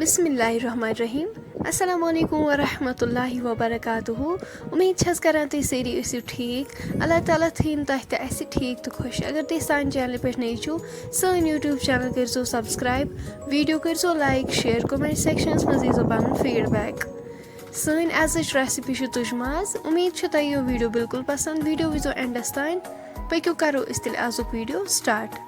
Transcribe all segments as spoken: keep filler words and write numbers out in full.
بسم اللہ الرحمن الرحیم۔ السلام علیکم ورحمۃ اللہ وبرکاتہ۔ امید چھس کران تُہۍ سٲری ٲسِو ٹھیٖک۔ اللہ تعالیٰ تھٲیِن تۄہہِ تہِ اَسہِ ٹھیٖک تہٕ خۄش۔ اگر تُہۍ سانہِ چینلہِ پٮ۪ٹھ نٔے چھِو، سٲنۍ YouTube channel کٔرۍزیو subscribe، video کٔرۍزیو like، share، comment sectionس منٛز دیٖزیو پنُن feedback۔ سٲنۍ ازٕچ recipe چھِ تُج ماز۔ امید چھِ تۄہہِ یہِ video بالکل پسند۔ Video وٕچھزیو endس تام۔ پٔکِو کرو أسۍ تیٚلہِ ازُک video start۔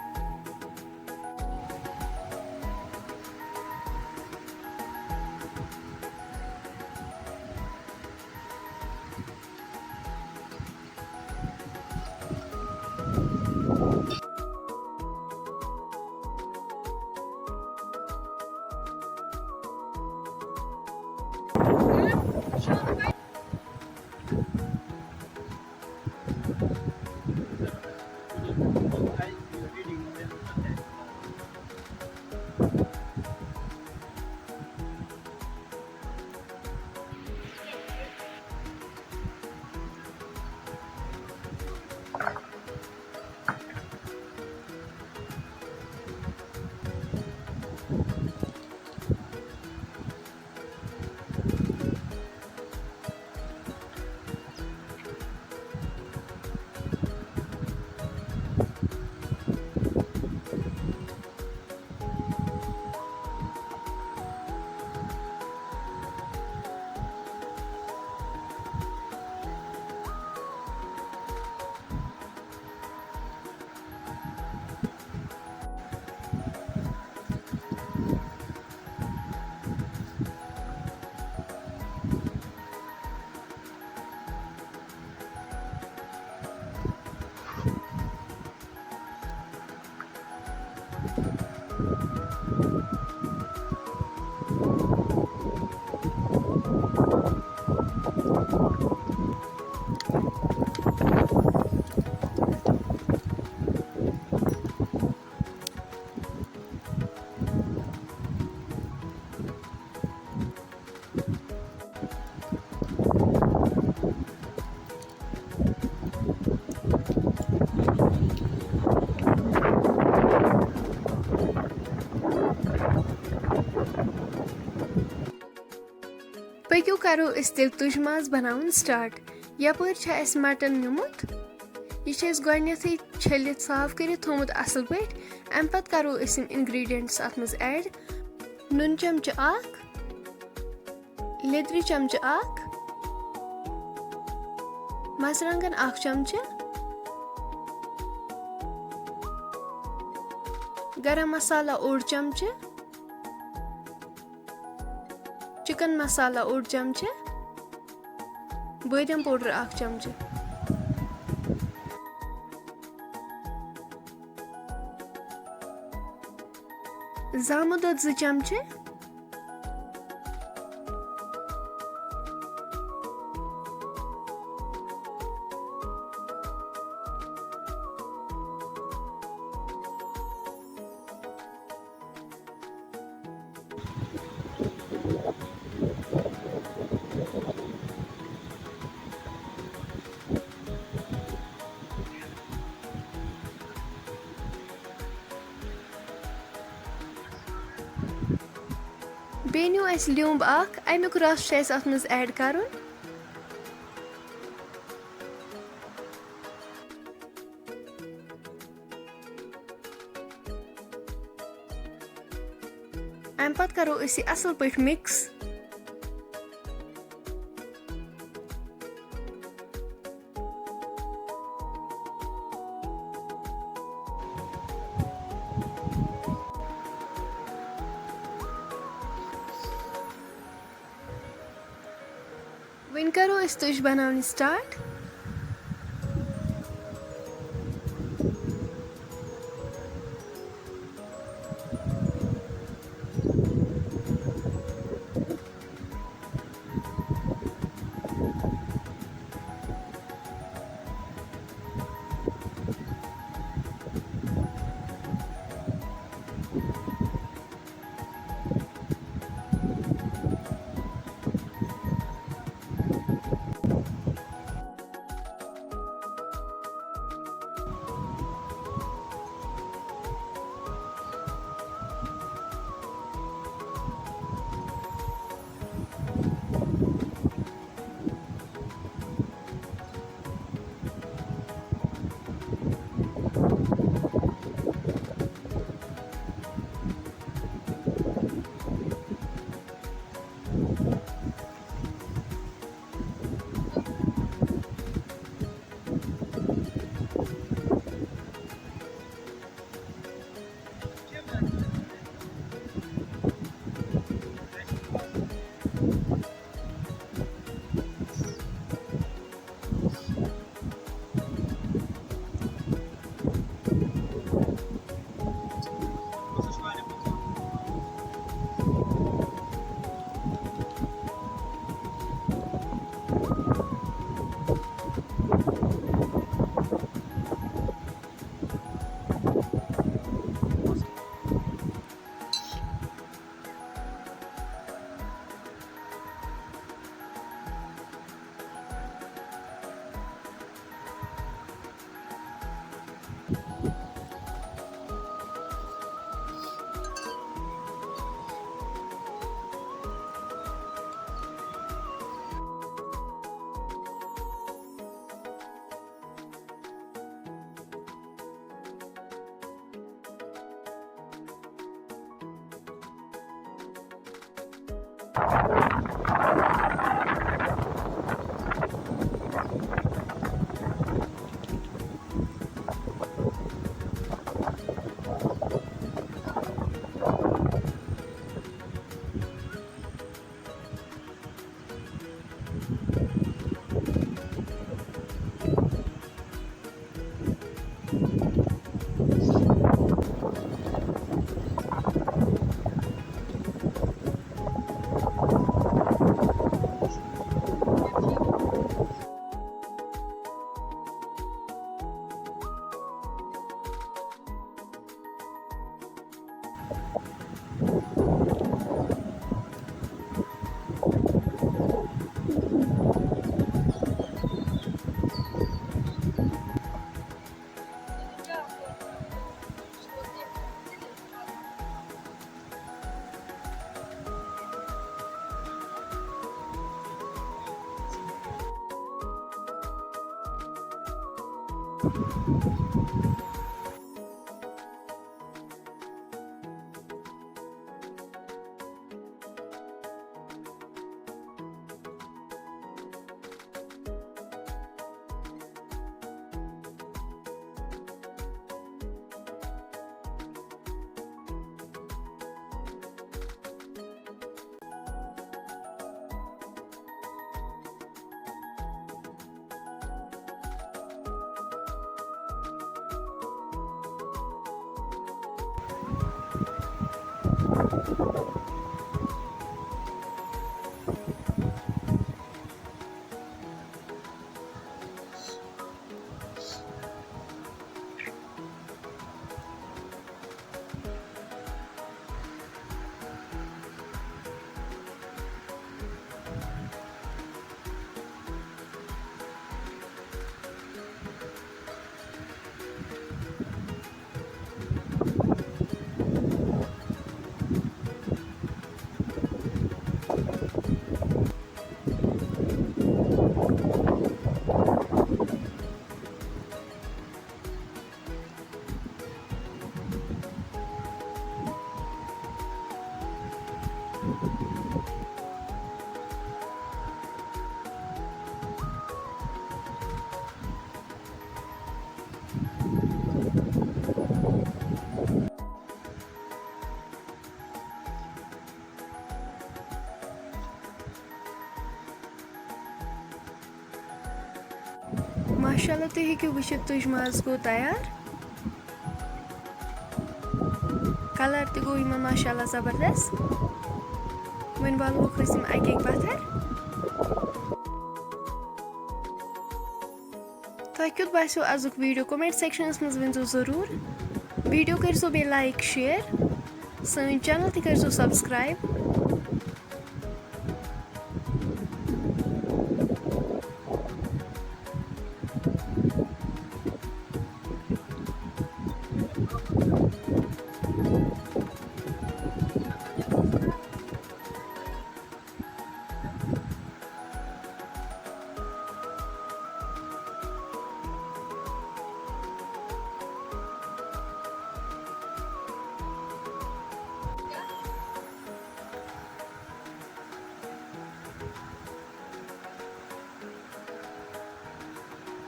پٔکِو کرو أسۍ تیٚلہِ تُج ماز بناوُن start۔ یپٲرۍ چھُ اَسہِ مٹن نیُمُت۔ یہِ چھُ اَسہِ گۄڈٕنیتھٕے چھٔلِتھ صاف کٔرِتھ تھوٚمُت اَصٕل پٲٹھۍ۔ اَمہِ پتہٕ کرو أسۍ یِم ingredients اَتھ منٛز add۔ نُن چمچہٕ اکھ، لیٚدرِ چمچہٕ اکھ، مرژٕوانٛگن اکھ چمچہٕ، گرم مسالہ اوٚڑ چمچہٕ، chicken مسالہ اوٚڑ چمچہٕ، بٲدیان powder اکھ چمچہٕ، زامُت دۄد زٕ چمچہٕ۔ بیٚیہِ نیوٗ اَسہِ لیوٚمب اکھ، اَمیُک رَس چھُ اَسہِ اَتھ منٛز add کَرُن۔ اَمہِ پَتہٕ کَرو أسۍ یہِ اَصٕل پٲٹھۍ mix۔ وۄنۍ کرو أسۍ تُج بناونہِ start۔ ماشاءاللہ، تُہۍ ہیٚکِو وٕچھِتھ، تُج ماز گوٚو تیار۔ کلر تہِ گوٚو یِمن ماشاءاللہ زبردست۔ وۄنۍ والوکھ أسۍ یِم اَکہِ اَکہِ پتھر۔ تۄہہِ کیُتھ باسیو أزیُک video؟ Comment sectionس منٛز ؤنۍزیو ضروٗر۔ Video کٔرۍزیو بیٚیہِ like، share، سٲنۍ channel تہِ کٔرۍزیو subscribe۔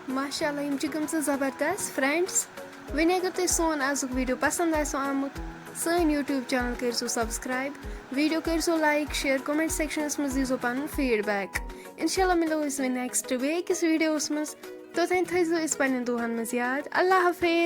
ماشاءاللہ، یِم چھِ گٔمژٕ زبردست۔ Friends، وۄنۍ اگر تۄہہِ سون أزیُک video پسند آسیو آمُت، سٲنۍ YouTube channel کٔرۍزیو subscribe، video کٔرۍزیو like، share، comment sectionس منٛز دیٖزیو پنُن feedback۔ انشاءاللہ مِلو أسۍ وۄنۍ next بیٚیہِ أکِس videoس منٛز۔ توٚتام تھٲیزیو أسۍ پننٮ۪ن دُعاہن منٛز یاد۔ اللہ حافظ۔